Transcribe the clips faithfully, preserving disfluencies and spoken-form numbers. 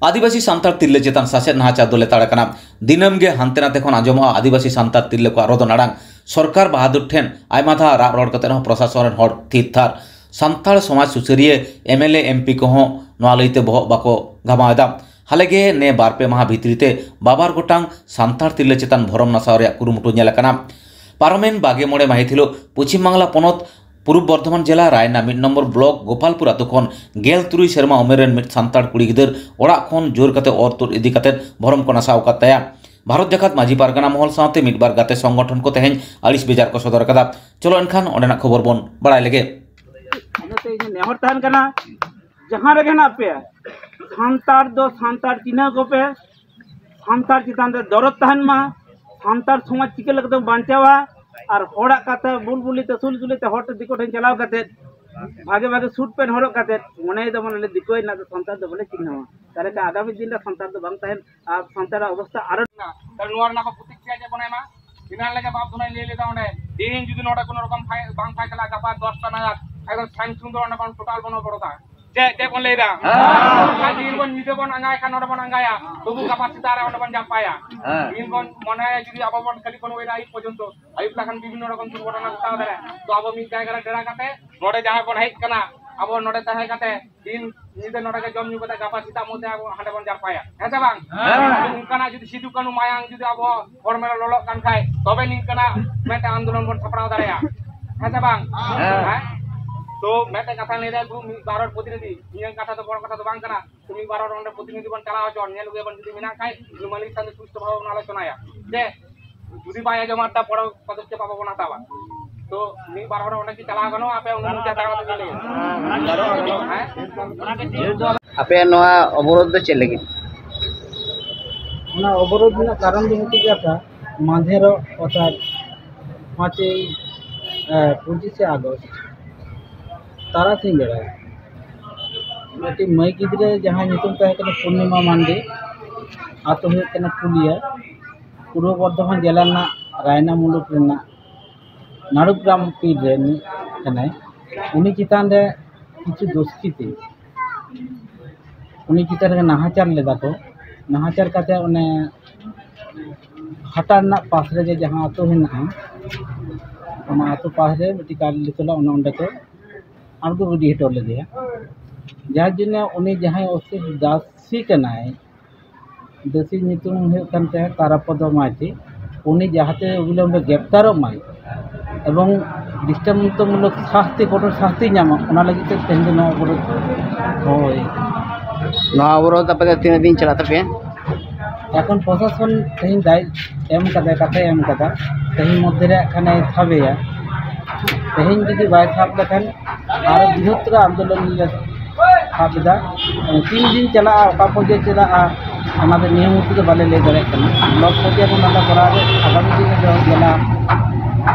ᱟᱹᱫᱤᱵᱟᱹᱥᱤ ᱥᱟᱱᱛᱟᱲ ᱛᱤᱨᱞᱟᱹ ᱪᱮᱛᱟᱱ ᱥᱟᱥᱮᱛ ᱱᱟᱦᱟᱪᱟᱨ ᱫᱚ ᱞᱮᱛᱟᱲ ᱟᱠᱟᱱᱟ᱾ ᱫᱤᱱᱟᱹᱢ ᱜᱮ ᱦᱟᱱᱛᱮ ᱱᱟᱛᱮ ᱠᱷᱚᱱ ᱟᱸᱡᱚᱢᱚᱜᱼᱟ ᱟᱹᱫᱤᱵᱟᱹᱥᱤ ᱥᱟᱱᱛᱟᱲ ᱛᱤᱨᱞᱟᱹ ᱠᱚᱣᱟᱜ ᱨᱚᱫᱚᱱ ᱟᱲᱟᱝ᱾ ᱥᱚᱨᱠᱟᱨ ᱵᱟᱦᱟᱫᱩᱨ ᱴᱷᱮᱱ ᱟᱭᱢᱟ ᱫᱷᱟᱣ ᱨᱟᱜ ᱨᱚᱲ ᱠᱟᱛᱮ ᱨᱮᱦᱚᱸ ᱯᱨᱚᱥᱟᱥᱚᱱ ᱨᱮᱱ ᱦᱚᱲ ᱛᱷᱤᱨ ᱛᱷᱟᱨ᱾ ᱥᱟᱱᱛᱟᱲ ᱥᱚᱢᱟᱡᱽ ᱥᱩᱥᱟᱹᱨᱤᱭᱟᱹ, M L A, M P ᱠᱚᱦᱚᱸ ᱱᱚᱣᱟ ᱞᱟᱹᱭᱛᱮ ᱵᱚᱦᱚᱜ ᱵᱟᱠᱚ ᱜᱷᱟᱢᱟᱣ ᱮᱫᱟ᱾ ᱦᱟᱞᱮᱜᱮ ᱱᱮ ᱵᱟᱨ ᱯᱮ ᱢᱟᱦᱟ ᱵᱷᱤᱛᱨᱤ ᱛᱮ ᱵᱟᱵᱟᱨ ᱜᱚᱴᱟᱝ ᱥᱟᱱᱛᱟᱲ ᱛᱤᱨᱞᱟᱹ ᱪᱮᱛᱟᱱ ᱵᱷᱚᱨᱚᱢ ᱱᱟᱥᱟᱣ ᱨᱮᱭᱟᱜ ᱠᱩᱨᱩᱢᱩᱴᱩ ᱧᱮᱞ ᱟᱠᱟᱱᱟ᱾ ᱯᱟᱨᱚᱢᱮᱱ ᱵᱟᱜᱮ ᱢᱚᱬᱮ ᱢᱟᱹᱦᱤᱛ ᱦᱤᱞᱳᱜ ᱯᱚᱪᱷᱤᱢ ᱵᱟᱝᱞᱟ ᱯᱚᱱᱚᱛ ᱯᱩᱨᱩᱵ ᱵᱚᱨᱫᱷᱚᱢᱟᱱ ᱡᱮᱞᱟ ᱨᱟᱭᱱᱟ ᱢᱤᱫ ᱱᱚᱢᱵᱚᱨ ᱵᱞᱚᱠ ᱜᱳᱯᱟᱞᱯᱩᱨ ᱟᱛᱳ ᱠᱷᱚᱱ ᱜᱮᱞ ᱛᱩᱨᱩᱭ ᱥᱮᱨᱢᱟ ᱩᱢᱮᱨ ᱨᱮᱱ ᱢᱤᱫ ᱥᱟᱱᱛᱟᱲ ᱠᱩᱲᱤ ᱜᱤᱫᱟᱹᱨ ᱚᱲᱟᱜ ᱠᱷᱚᱱ ᱡᱳᱨ ᱠᱟᱛᱮ ᱚᱨ ᱛᱩᱫ ᱤᱫᱤ ᱠᱟᱛᱮ ᱵᱷᱚᱨᱚᱢ ᱠᱚ ᱱᱟᱥᱟᱣ ᱟᱠᱟᱫ ᱛᱟᱭᱟ᱾ ᱵᱷᱟᱨᱚᱛ ᱡᱟᱠᱟᱛ ᱢᱟᱹᱡᱷᱤ ᱯᱟᱨᱜᱟᱱᱟ ᱢᱚᱦᱚᱞ ᱥᱟᱶᱛᱮ ᱢᱤᱫ ᱵᱟᱨ ᱜᱟᱛᱮ ᱥᱚᱝᱜᱚᱴᱷᱚᱱ ᱠᱚ ᱛᱮᱦᱮᱧ ᱟᱹᱲᱤᱥ ᱵᱮᱡᱟᱨ ᱠᱚ ᱥᱚᱫᱚᱨ ᱟᱠᱟᱫᱟ᱾ ᱪᱚᱞᱚ ᱮᱱᱠᱷᱟᱱ ᱚᱸᱰᱮᱱᱟᱜ ᱠᱷᱚᱵᱚᱨ ᱵᱚᱱ ᱵᱟᱲᱟᱭ ᱞᱮᱜᱮ᱾ ᱚᱱᱟᱛᱮ ᱤᱧ ᱱᱮᱦᱚᱨ ᱛᱟᱦᱮᱱ ᱠᱟᱱᱟ, ᱡᱟᱦᱟᱸ ᱨᱮᱜᱮ ᱦᱮᱱᱟᱜ ᱯᱮᱭᱟ, ᱥᱟᱱᱛᱟᱲ ᱫᱚ ᱥᱟᱱᱛᱟᱲ ᱪᱤᱱᱦᱟᱹ ᱠᱚᱯᱮ, ᱥᱟᱱᱛᱟᱲ ᱪᱮᱛᱟᱱ ᱨᱮ ᱫᱚᱨᱚᱫ ᱛᱟᱦᱮᱱ ᱢᱟ, ᱥᱟᱱᱛᱟᱲ ᱥᱚᱢᱟᱡᱽ ᱪᱤᱠᱟᱹ ᱞᱮᱠᱟᱛᱮᱢ ᱵᱟᱧᱪᱟᱣᱟ, ᱟᱨ ᱦᱚᱲᱟᱜ ᱠᱟᱛᱷᱟ ᱵᱩᱞᱵᱩᱞᱤ ᱛᱮ ᱥᱩᱞ ᱥᱩᱞᱤ ᱛᱮ ᱦᱚᱲ ᱫᱤᱠᱩ ᱴᱷᱮᱱ ᱪᱟᱞᱟᱣ ᱠᱟᱛᱮ ᱵᱷᱟᱜᱮ ᱵᱷᱟᱜᱮ ᱥᱩᱴ ᱯᱮᱱᱴ ᱦᱚᱨᱚᱜ ᱠᱟᱛᱮ ᱢᱚᱱᱮᱭ ᱫᱟᱵᱚᱱ ᱟᱞᱮ ᱫᱤᱠᱩ ᱦᱮᱱᱟᱜ ᱫᱚ ᱥᱟᱱᱛᱟᱲ ᱫᱚ ᱵᱚᱞᱮ ᱪᱤᱱᱦᱟᱹᱣᱟ᱾ ᱛᱟᱦᱞᱮ ᱠᱷᱟᱱ ᱟᱜᱟᱢᱤ ᱫᱤᱱ ᱨᱮ ᱥᱟᱱᱛᱟᱲ ᱫᱚ ᱵᱟᱝ ᱛᱟᱦᱮᱱ ᱟᱨ ᱥᱟᱱᱛᱟᱲᱟᱜ ᱚᱵᱚᱥᱛᱟ ᱟᱨᱚ ᱛᱟᱦᱞᱮ ᱱᱚᱣᱟ ᱨᱮᱱᱟᱜ ᱠᱚ ᱯᱨᱚᱛᱤᱠᱨᱤᱭᱟ ᱪᱮᱫ ᱵᱚᱱ ᱮᱢᱟ? ᱮᱱᱟᱱ ᱞᱮᱠᱟ ᱵᱟᱯ ᱫᱷᱚᱱᱟᱭ ᱞᱟᱹᱭ ᱞᱮᱫᱟ ᱚᱸᱰᱮ, ᱛᱮᱦᱮᱧ ᱡᱩᱫᱤ ᱱᱚᱰᱮ ᱠᱳᱱᱳ ᱨᱚᱠᱚᱢ ᱯᱷᱟᱭ-, ᱵᱟᱝ ᱯᱷᱟᱭᱥᱟᱞᱟ, ᱜᱟᱯᱟ ᱫᱚᱥᱴᱟ ᱱᱟᱜᱟᱫ ᱮᱠᱫᱚᱢ ᱥᱟᱭᱤᱱᱥ ᱨᱩᱢ ᱫᱚ ᱚᱸᱰᱮ ᱵᱚᱱ ᱴᱳᱴᱟᱞ ᱵᱚᱱ ᱚᱵᱚᱨᱳᱫᱷᱟ᱾ ᱪᱮᱫ, ᱪᱮᱫ ᱵᱚᱱ ᱞᱟᱹᱭᱫᱟ? ᱦᱮᱸ᱾ ᱟᱨ ᱫᱤᱱ ᱵᱚᱱ ᱧᱤᱫᱟᱹ ᱵᱚᱱ ᱟᱸᱜᱟᱭ ᱠᱷᱟᱱ ᱱᱚᱰᱮ ᱵᱚᱱ ᱟᱸᱜᱟᱭᱟ, ᱛᱚᱵᱩ ᱜᱟᱯᱟ ᱥᱮᱛᱟᱜ ᱨᱮ ᱚᱸᱰᱮ ᱵᱚᱱ ᱡᱟᱨᱯᱟᱭᱟ᱾ ᱦᱮᱸ᱾ ᱫᱤᱱ ᱵᱚᱱ ᱢᱚᱱᱮᱭᱟ ᱡᱩᱫᱤ ᱟᱵᱚ ᱵᱚᱱ ᱠᱷᱟᱹᱞᱤ ᱵᱚᱱ ᱳᱭᱮᱴᱟ ᱟᱹᱭᱩᱵ ᱯᱚᱨᱡᱚᱱᱛᱚ, ᱟᱹᱭᱩᱵ ᱞᱮᱠᱷᱟᱱ ᱵᱤᱵᱷᱤᱱᱱᱚ ᱨᱚᱠᱚᱢ ᱫᱩᱨᱜᱷᱚᱴᱚᱱᱟ ᱜᱷᱚᱴᱟᱣ ᱫᱟᱲᱮᱭᱟᱜᱼᱟ᱾ ᱛᱚ ᱟᱵᱚ ᱢᱤᱫ ᱡᱟᱭᱜᱟ ᱨᱮ ᱰᱮᱨᱟ ᱠᱟᱛᱮ ᱱᱚᱰᱮ ᱡᱟᱦᱟᱸᱭ ᱵᱚᱱ ᱦᱮᱡ ᱠᱟᱱᱟ, ᱟᱵᱚ ᱱᱚᱰᱮ ᱛᱟᱦᱮᱸ ᱠᱟᱛᱮ ᱫᱤᱱ ᱧᱤᱫᱟᱹ ᱱᱚᱰᱮ ᱜᱮ ᱡᱚᱢ ᱧᱩ ᱠᱟᱛᱮ ᱜᱟᱯᱟ ᱥᱮᱛᱟᱜ ᱢᱚᱫᱽᱫᱷᱮ ᱟᱵᱚ ᱦᱟᱸᱰᱮ ᱵᱚᱱ ᱡᱟᱨᱯᱟᱭᱟ, ᱦᱮᱸ ᱥᱮ ᱵᱟᱝ? ᱦᱮᱸ᱾ ᱚᱱᱠᱟᱱᱟᱜ ᱡᱩᱫᱤ ᱥᱤᱫᱩ ᱠᱟᱹᱱᱩ ᱢᱟᱭᱟᱝ ᱡᱩᱫᱤ ᱟᱵᱚ ᱦᱚᱲᱢᱚ ᱨᱮ ᱞᱚᱞᱚᱜ ᱠᱟᱱ ᱠᱷᱟᱡ, ᱛᱚᱵᱮ ᱱᱤᱝᱠᱟᱹᱱᱟᱜ ᱢᱤᱫᱴᱟᱝ ᱟᱱᱫᱳᱞᱚᱱ ᱵᱚᱱ ᱥᱟᱯᱲᱟᱣ ᱫᱟᱲᱮᱭᱟᱜᱼᱟ, ᱦᱮᱸ ᱥᱮ ᱵᱟᱝ? ᱦᱮᱸ᱾ ᱦᱮᱸ? ᱛᱚ ᱢᱤᱫᱴᱮᱱ ᱠᱟᱛᱷᱟᱧ ᱞᱟᱹᱭᱫᱟ, ᱮᱠᱴᱩ ᱢᱤᱫ ᱵᱟᱨ ᱦᱚᱲ ᱯᱨᱚᱛᱤᱱᱤᱫᱷᱤ, ᱤᱧᱟᱹᱜ ᱠᱟᱛᱷᱟ ᱫᱚ ᱵᱚᱲ ᱠᱟᱛᱷᱟ ᱫᱚ ᱵᱟᱝ ᱠᱟᱱᱟ᱾ ᱛᱚ ᱢᱤᱫ ᱵᱟᱨ ᱦᱚᱲ ᱚᱸᱰᱮ ᱯᱨᱚᱛᱤᱱᱤᱫᱷᱤ ᱵᱚᱱ ᱪᱟᱞᱟᱣ ᱦᱚᱪᱚᱣᱟᱱ, ᱧᱮᱞ ᱟᱹᱜᱩᱭᱟᱵᱚᱱ, ᱡᱩᱫᱤ ᱢᱮᱱᱟᱜ ᱠᱷᱟᱡ ᱩᱱᱤ ᱢᱟᱹᱞᱤᱠ ᱥᱟᱶᱛᱮ ᱥᱩᱥᱴᱷᱩ ᱵᱷᱟᱵᱮ ᱵᱚᱱ ᱟᱞᱳᱪᱚᱱᱟᱭᱟ᱾ ᱡᱮ ᱡᱩᱫᱤ ᱵᱟᱭ ᱟᱸᱡᱚᱢᱟ, ᱛᱟ ᱯᱚᱨᱮ ᱯᱚᱫᱚᱠᱷᱮᱯ ᱟᱵᱚ ᱵᱚᱱ ᱦᱟᱛᱟᱣᱟ᱾ ᱛᱚ ᱢᱤᱫ ᱵᱟᱨ ᱦᱚᱲ ᱚᱸᱰᱮ ᱠᱤ ᱪᱟᱞᱟᱣ ᱜᱟᱱᱚᱜᱼᱟ? ᱟᱯᱮ ᱩᱱᱠᱩ ᱪᱮᱛᱟᱱ ᱨᱮ ᱞᱟᱹᱭᱟ᱾ ᱦᱮᱸ? ᱟᱯᱮᱭᱟᱜ ᱱᱚᱣᱟ ᱚᱵᱚᱨᱳᱫᱷ ᱫᱚ ᱪᱮᱫ ᱞᱟᱹᱜᱤᱫ? ᱚᱱᱟ ᱚᱵᱚᱨᱳᱫᱷ ᱨᱮᱱᱟᱜ ᱠᱟᱨᱚᱱ ᱫᱚ ᱢᱤᱫᱴᱤᱡ ᱠᱟᱛᱷᱟ, ᱢᱟᱫᱷᱮᱨᱚᱜ ᱚᱨᱛᱷᱟᱛ ᱯᱟᱸᱪᱮᱭ, ᱮ, ᱯᱚᱸᱪᱤᱥᱮ ᱟᱜᱚᱥᱴ ᱛᱟᱨᱟᱥᱤᱧ ᱵᱮᱲᱟ ᱢᱤᱫᱴᱤᱡ ᱢᱟᱹᱭ ᱜᱤᱫᱽᱨᱟᱹ ᱡᱟᱦᱟᱸᱭ ᱧᱩᱛᱩᱢ ᱛᱟᱦᱮᱸ ᱠᱟᱱᱟ ᱯᱩᱨᱱᱤᱢᱟ ᱢᱟᱱᱰᱤ, ᱟᱛᱳ ᱦᱩᱭᱩᱜ ᱠᱟᱱᱟ ᱯᱩᱞᱤᱭᱟ, ᱯᱩᱨᱵᱚ ᱵᱚᱨᱫᱷᱚᱢᱟᱱ ᱡᱮᱞᱟ ᱨᱮᱱᱟᱜ ᱨᱟᱭᱱᱟ ᱢᱩᱞᱩᱠ ᱨᱮᱱᱟᱜ ᱱᱟᱲᱩᱜᱽᱨᱟᱢ ᱯᱤᱲ ᱨᱮ ᱢᱤᱫ ᱠᱟᱱᱟᱭ᱾ ᱩᱱᱤ ᱪᱮᱛᱟᱱ ᱨᱮ ᱠᱤᱪᱷᱩ ᱫᱩᱥᱠᱨᱤᱛᱤ ᱩᱱᱤ ᱪᱮᱛᱟᱱ ᱨᱮ ᱱᱟᱦᱟᱪᱟᱨ ᱞᱮᱫᱟ ᱠᱚ᱾ ᱱᱟᱦᱟᱪᱟᱨ ᱠᱟᱛᱮ ᱚᱱᱮ ᱦᱟᱴᱟ ᱨᱮᱱᱟᱜ ᱯᱟᱥ ᱨᱮᱜᱮ ᱡᱟᱦᱟᱸ ᱟᱹᱛᱩ ᱦᱮᱱᱟᱜᱼᱟ, ᱚᱱᱟ ᱟᱹᱛᱩ ᱯᱟᱥ ᱨᱮ ᱢᱤᱫᱴᱤᱡ ᱠᱟᱞᱤ ᱛᱚᱞᱟ, ᱚᱱᱮ ᱚᱸᱰᱮ ᱠᱚ ᱟᱬᱜᱚ ᱜᱤᱰᱤ ᱦᱚᱴᱚ ᱞᱮᱫᱮᱭᱟ᱾ ᱡᱟᱨ ᱡᱚᱱᱱᱚ ᱩᱱᱤ ᱡᱟᱦᱟᱸᱭ ᱚᱥᱤᱛ ᱫᱟᱥᱤ ᱠᱟᱱᱟᱭ, ᱫᱟᱹᱥᱤ ᱧᱩᱛᱩᱢ ᱦᱩᱭᱩᱜ ᱠᱟᱱ ᱛᱟᱭᱟ ᱛᱟᱨᱟᱯᱚᱫᱚ ᱢᱟᱹᱡᱷᱤ, ᱩᱱᱤ ᱡᱟᱦᱟᱸᱛᱮ ᱚᱵᱤᱞᱚᱢᱵᱮ ᱜᱨᱮᱯᱛᱟᱨᱚᱜ ᱢᱟᱭ ᱮᱵᱚᱝ ᱫᱨᱤᱥᱴᱟᱱᱛᱚᱢᱩᱞᱚᱠ ᱥᱟᱥᱛᱤ, ᱠᱚᱴᱷᱳᱨ ᱥᱟᱥᱛᱤ ᱧᱟᱢᱟ, ᱚᱱᱟ ᱞᱟᱹᱜᱤᱫ ᱛᱮ ᱛᱮᱦᱮᱧ ᱫᱚ ᱱᱚᱣᱟ ᱚᱵᱚᱨᱳᱫᱷ ᱦᱩᱭ ᱠᱟᱱᱟ᱾ ᱱᱚᱣᱟ ᱚᱵᱚᱨᱳᱫᱷ ᱟᱯᱮ ᱫᱚ ᱛᱤᱱᱟᱹᱜ ᱫᱤᱱ ᱪᱟᱞᱟᱜ ᱛᱟᱯᱮᱭᱟ? ᱮᱠᱷᱚᱱ ᱯᱨᱚᱥᱟᱥᱚᱱ ᱛᱮᱦᱮᱧ ᱫᱟᱭ ᱮᱢ ᱠᱟᱫᱟᱭ, ᱠᱟᱛᱷᱟᱭ ᱮᱢ ᱠᱟᱫᱟ, ᱛᱮᱦᱮᱧ ᱢᱚᱫᱽᱫᱷᱮ ᱨᱮ ᱦᱟᱸᱜ ᱠᱷᱟᱱᱮ ᱥᱟᱵᱮᱭᱟ᱾ ᱛᱮᱦᱮᱧ ᱡᱩᱫᱤ ᱵᱟᱭ ᱥᱟᱵ ᱞᱮᱠᱷᱟᱱ ᱟᱨᱚ ᱵᱨᱤᱦᱚᱛᱛᱚᱨ ᱟᱱᱫᱳᱞᱚᱱ ᱞᱮ ᱥᱟᱵ ᱮᱫᱟ᱾ ᱛᱤᱱ ᱫᱤᱱ ᱪᱟᱞᱟᱜᱼᱟ, ᱚᱠᱟ ᱯᱚᱨᱡᱟᱭ ᱪᱟᱞᱟᱜᱼᱟ, ᱚᱱᱟ ᱫᱚ ᱱᱤᱭᱟᱹ ᱢᱩᱦᱩᱨᱛᱮ ᱫᱚ ᱵᱟᱞᱮ ᱞᱟᱹᱭ ᱫᱟᱲᱮᱭᱟᱜ ᱠᱟᱱᱟ᱾ ᱵᱞᱚᱠ ᱯᱚᱨᱡᱟᱭ ᱠᱷᱚᱱ ᱱᱚᱰᱮ ᱠᱚᱨᱟᱣ ᱨᱮ ᱟᱜᱟᱢᱤ ᱫᱤᱱ ᱨᱮ ᱡᱮᱞᱟ,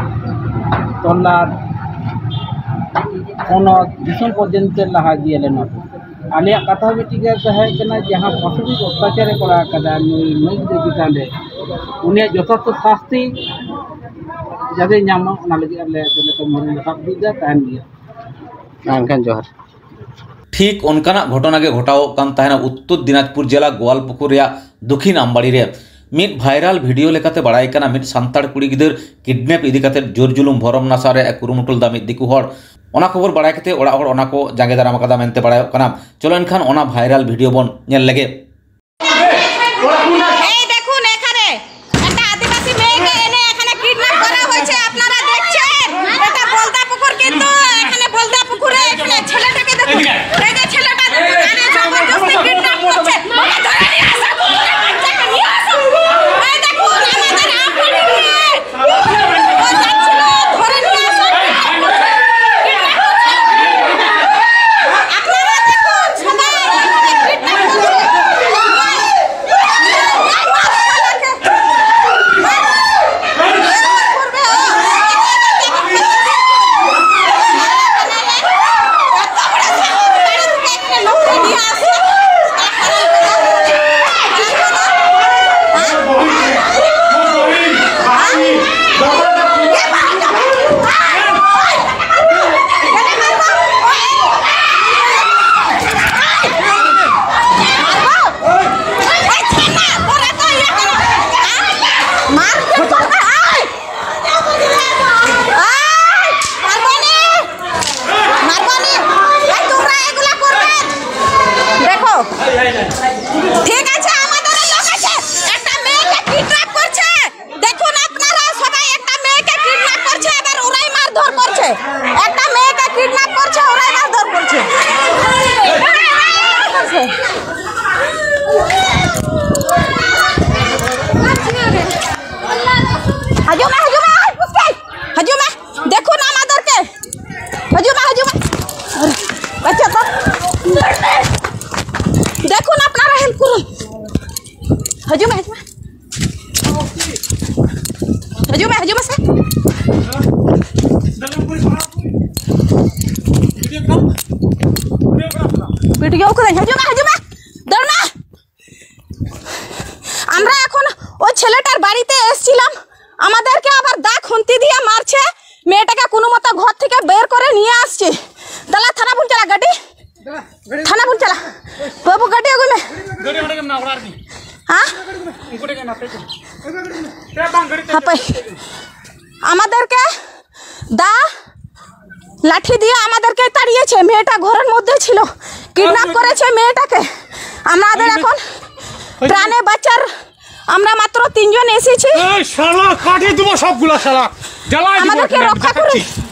ᱛᱚᱞᱞᱟᱴ, ᱯᱚᱱᱚᱛ, ᱫᱤᱥᱚᱢ ᱯᱚᱨᱡᱚᱱᱛᱚ ᱞᱟᱦᱟ ᱤᱫᱤᱭᱟᱞᱮ ᱱᱚᱣᱟ ᱫᱚ᱾ ᱟᱞᱮᱭᱟᱜ ᱠᱟᱛᱷᱟ ᱢᱤᱫᱴᱤᱡ ᱜᱮ ᱛᱟᱦᱮᱸ ᱠᱟᱱᱟ, ᱡᱟᱦᱟᱸ ᱯᱟᱥᱟᱱᱤᱠ ᱚᱛᱛᱟᱪᱟᱨᱮ ᱠᱚᱨᱟᱣ ᱠᱟᱫᱟ ᱱᱩᱭ ᱢᱟᱹᱭ ᱜᱤᱫᱽᱨᱟᱹ ᱪᱮᱛᱟᱱ ᱨᱮ, ᱩᱱᱤᱭᱟᱜ ᱡᱚᱛᱷᱟᱨᱛᱷᱚ ᱥᱟᱥᱛᱤ ᱡᱟᱛᱮ ᱧᱟᱢ ᱢᱟ, ᱚᱱᱟ ᱞᱟᱹᱜᱤᱫ ᱟᱞᱮ ᱫᱚᱞᱮ ᱠᱟᱹᱢᱤ ᱨᱟᱠᱟᱵ ᱤᱫᱤᱭᱮᱫᱟ, ᱛᱟᱦᱮᱱ ᱜᱮᱭᱟ᱾ ᱮᱱᱠᱷᱟᱱ ᱡᱚᱦᱟᱨ᱾ ᱴᱷᱤᱠ ᱚᱱᱠᱟᱱᱟᱜ ᱜᱷᱚᱴᱚᱱᱟ ᱜᱮ ᱜᱷᱚᱴᱟᱣᱚᱜ ᱠᱟᱱ ᱛᱟᱦᱮᱱᱟ ᱩᱛᱛᱚᱨ ᱫᱤᱱᱟᱡᱽᱯᱩᱨ ᱡᱮᱞᱟ ᱜᱳᱣᱟᱞᱯᱩᱠᱩᱨ ᱨᱮᱭᱟᱜ ᱫᱚᱠᱷᱤᱱ ᱟᱢᱵᱟᱲᱤ ᱨᱮ᱾ ᱢᱤᱫ ᱵᱷᱟᱭᱨᱟᱞ ᱵᱷᱤᱰᱤᱭᱳ ᱞᱮᱠᱟᱛᱮ ᱵᱟᱲᱟᱭ ᱠᱟᱱᱟ, ᱢᱤᱫ ᱥᱟᱱᱛᱟᱲ ᱠᱩᱲᱤ ᱜᱤᱫᱟᱹᱨ ᱠᱤᱰᱱᱮᱯ ᱤᱫᱤ ᱠᱟᱛᱮ ᱡᱳᱨ ᱡᱩᱞᱩᱢ ᱵᱷᱚᱨᱚᱢ ᱱᱟᱥᱟᱣ ᱨᱮᱭᱟᱜ ᱮ ᱠᱩᱨᱩᱢᱩᱴᱩ ᱞᱮᱫᱟ ᱢᱤᱫ ᱫᱤᱠᱩ ᱦᱚᱲ᱾ ᱚᱱᱟ ᱠᱷᱚᱵᱚᱨ ᱵᱟᱲᱟᱭ ᱠᱟᱛᱮ ᱚᱲᱟᱜ ᱦᱚᱲ ᱚᱱᱟ ᱠᱚ ᱡᱟᱸᱜᱮ ᱫᱟᱨᱟᱢ ᱟᱠᱟᱫᱟ ᱢᱮᱱᱛᱮ ᱵᱟᱲᱟᱭᱚᱜ ᱠᱟᱱᱟ᱾ ᱪᱚᱞᱚ ᱮᱱᱠᱷᱟᱱ ᱚᱱᱟ ᱵᱷᱟᱭᱨᱟᱞ ᱵᱷᱤᱰᱤᱭᱳ ᱵᱚᱱ ᱧᱮᱞ ᱞᱮᱜᱮ᱾ এই দেখুন, এখানে একটা আদিবাসী মেয়েকে এনে এখানে কিডন্যাপ করা হয়েছে। আপনারা দেখছেন, এটা বলদা পুকুর, কিন্তু এখানে বলদা পুকুরে এখানে ছেলেটাকে দেখুন, এই যে ছেলেটা দেখুন, আরে জবরদস্তি কিডন্যাপ করছে। ওকে ধরে নিয়ে আসো, নিয়ে আসো। এই দেখুন, আমাদের আমবাড়ি মেয়ে। ও যাচ্ছিল, ধরে নিয়ে আসো। আপনারা দেখুন, সবাই এখানে কিডন্যাপ করছে। ঠিক আছে, আমাদের লোক আছে, একটা মেয়েকে কিডন্যাপ করছে। দেখুন আপনারা সবাই, একটা মেয়েকে কিডন্যাপ করছে, আবার ওরাই মারধর করছে। একটা মেয়েকে কিডন্যাপ করছে, ওরাই মারধর করছে। হাজুমা, হাজুমা, হাজুমা, দেখুন আমাদেরকে। হাজুমা, হাজুমা। আচ্ছা তো, দেখুন আপনারা হেল্প করুন। হাজুমা, হাজুমা। হাজুমা, হাজুমা স্যার। ভিডিও করে, হাজুমা, হাজুমা। ধর না। আমরা এখন ওই ছেলেটার বাড়িতে এসেছিলাম, আমাদেরকে আবার দা খুন্তি দিয়ে মারছে। মেয়েটাকে কোনো মতো ঘর থেকে বের করে নিয়ে আসছে। তাহলে থানা বুন চালা গাড়ি, থানা বুন চালা। বাবু গাড়ি ওগুলো। হ্যাঁ। হাপাই। আমাদেরকে দা লাঠি দিয়ে আমাদেরকে তাড়িয়েছে। মেয়েটা ঘরের মধ্যে ছিল, কিডন্যাপ করেছে মেয়েটাকে। আমাদের এখন প্রাণে বাঁচার, আমরা মাত্র তিনজন এসেছি। এই শালা, কাটিয়ে দেবো সবগুলা শালা। জ্বালায় দিব আমাদেরকে এখানে, রক্ষা করুন। দেখাচ্ছি।